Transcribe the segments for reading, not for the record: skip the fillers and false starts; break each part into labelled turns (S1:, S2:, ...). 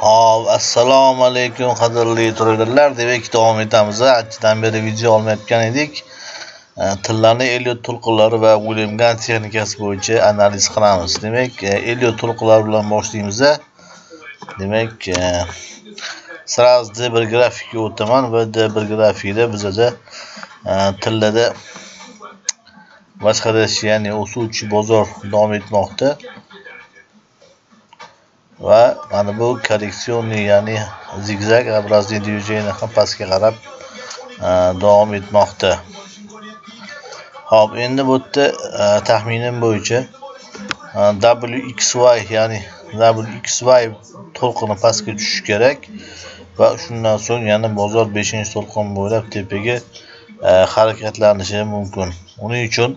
S1: Hop, assalomu alaykum, qadrli treyderlar. Demak, davom etamiz. Anchadan beri video olmayotgan edik. Tillani Elliot to'lqinlari va William Gann texnikasi bo'yicha analiz qilamiz. Demak, Elliot to'lqinlari bilan boshlaymiz. Demak, сразу D1 grafikga o'taman va D1 grafikda bizada tillada восходящий, ya'ni o'suvchi bozor davom etmoqda. Va mana bu коррекционный, ya'ni зигзагообразный движение ham pastga qarab davom etmoqda. Xo'p, endi bu yerda taxminim bo'yicha WXY, ya'ni WXY to'lqini pastga tushishi kerak va shundan so'ng yana bozor 5-to'lqin bo'ylab tepaga harakatlanishi mumkin. Uning uchun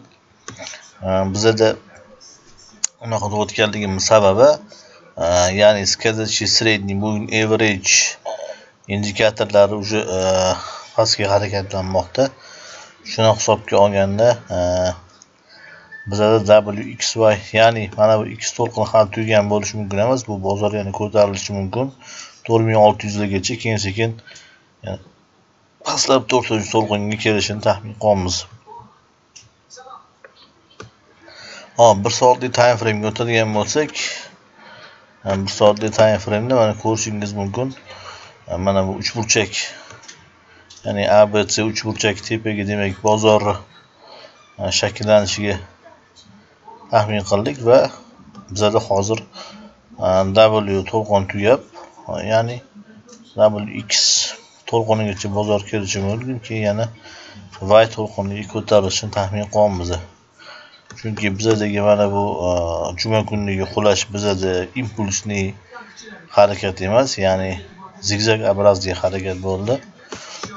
S1: bizada unaqa o'tganligimiz sababi, ya'ni скользящий средний moving average indikatorlari уже pastga harakatlanmoqda. Shuni hisobga olganda, bizada WXY, ya'ni mana bu X to'lqin hali tugagan bo'lishi mumkin emas. Bu bozor yana ko'tarilishi mumkin. 4600 largacha, keyin sekin pastlab 4-to'lqinga kelishini taxmin qilyapmiz. Hop, 1 soatlik time frame'ga o'tadigan bo'lsak, 1 soatlik time frame'da mana ko'rishingiz mumkin. Mana bu uchburchak, ya'ni ABC uchburchak tepaga, demak, bozor shakllanishiga taxmin qildik va bizada hozir W to'lqin tugab, ya'ni WX to'lqinigacha bozor kelishi mumkin, keyin yana Y to'lqiniga ko'tarilishini taxmin qilyapmiz. Chunki bizadagi mana bu juma kunidagi qulash bizada impulsli harakat emas, ya'ni зигзагообразный harakat bo'ldi.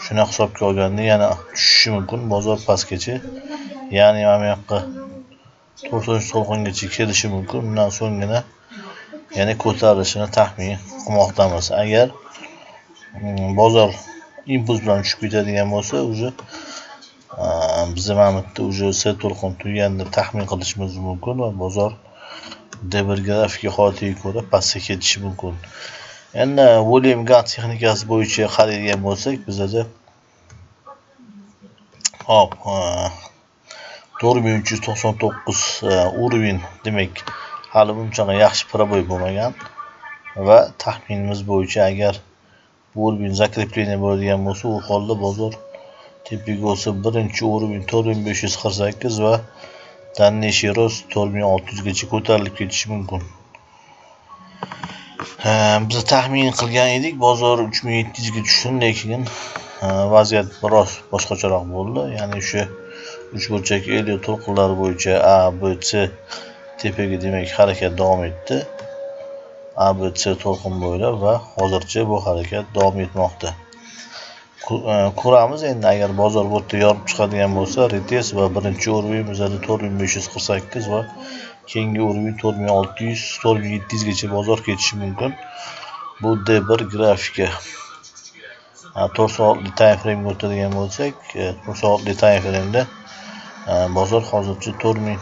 S1: Shuni hisobga olganda yana tushishi mumkin bozor pastgacha. Ya'ni mana bu yoqqa 4-to'lqingacha kelishi mumkin. Undan so'nggina yana ko'tarilishini taxmin qilmoqdamiz. Agar bozor impuls bilan tushib ketadigan bo'lsa, уже biza mana bu yerda уже S to'lqin tugagan deb taxmin qilishimiz mumkin va bozor D1 grafika holatiga ko'ra pastga ketishi mumkin. Endi William Gann texnikasi bo'yicha qaraydigan bo'lsak, bizada, hop, 4399 уровень, demak, hali bunchaqa yaxshi пробой bo'lmagan va taxminimiz bo'yicha, agar bu уровень закрепление bo'ladigan bo'lsa, u holda bozor tepaga o'sib, birinchi уровень 4548 va дальнейший рост 4600 gacha ko'tarilib ketishi mumkin. Biz taxmin qilgan edik, bozor 3700 ga tushsin, lekin vaziyat biroz boshqacharoq bo'ldi. Ya'ni o'sha uchburchak Elliot to'lqinlari bo'yicha A, B, C tepaga, demak, harakat davom etdi. A, B, C to'lqin bo'ylab va hozircha bu harakat davom etmoqda. Ko'ramiz endi, agar bozor bu yerda yorib chiqadigan bo'lsa, retest va birinchi уровень bizada 4548 va keyingi уровень 4600, 4700 gacha bozor ketishi mumkin. Bu D1 grafika. 4 soatlik time frame'ga o'tadigan bo'lsak, 4 soatlik time frame'da bozor hozircha 4000,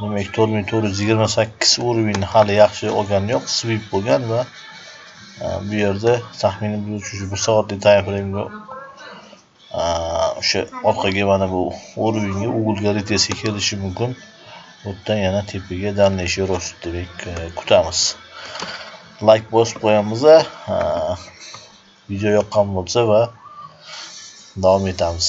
S1: demak, 4428 уровень hali yaxshi olgani yo'q, sweep bo'lgan va bu yerda taxminan shu 1 soatlik time frame'ga o'sha orqaga, mana bu уровень ga, угол ga retestga kelishi mumkin. Bu yerdan yana tepaga дальнейший рост, demak, kutamiz. Like bosib qo'yamiz, video yoqqan bo'lsa, va davom etamiz.